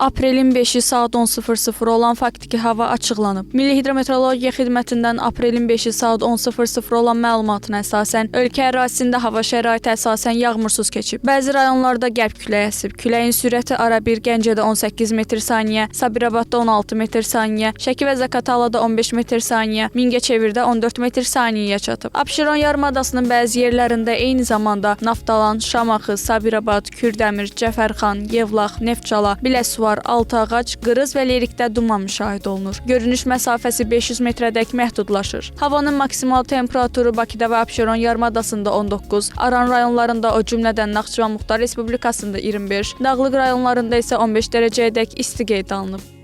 Aprelin 5-i saat 10:00 olan faktiki hava açıqlanıb. Milli Hidrometeorologiya Xidmətindən aprelin 5-i saat 10:00 olan məlumatına əsasən ölkə ərazisində hava şəraiti əsasən yağmursuz keçib. Bəzi rayonlarda qərb küləyi əsib. Küləyin sürəti arabir Gəncədə 18 metr saniyə, Sabirabadda 16 metr saniyə, Şəki və Zaqatalada 15 metr saniyə, Mingəçevirdə 14 metr saniyəyə çatıb. Abşeron yarımadasının bəzi yerlərində eyni zamanda Naftalan, Şamaxı, Sabirabad, Kürdəmir, Cəfərxan, Yevlax, Neftçala, Biləsuvar, Altıağac, Qırız və Lerikdə duman müşahidə olunur. Görünüş məsafəsi 500 metrədək məhdudlaşır. Havanın maksimal temperaturu Bakıda və Abşeron yarımadasında 19, Aran rayonlarında, o cümlədən Naxçıvan Muxtar Respublikasında 25, Dağlıq rayonlarında isə 15 dərəcəyədək isti qeydə alınıb.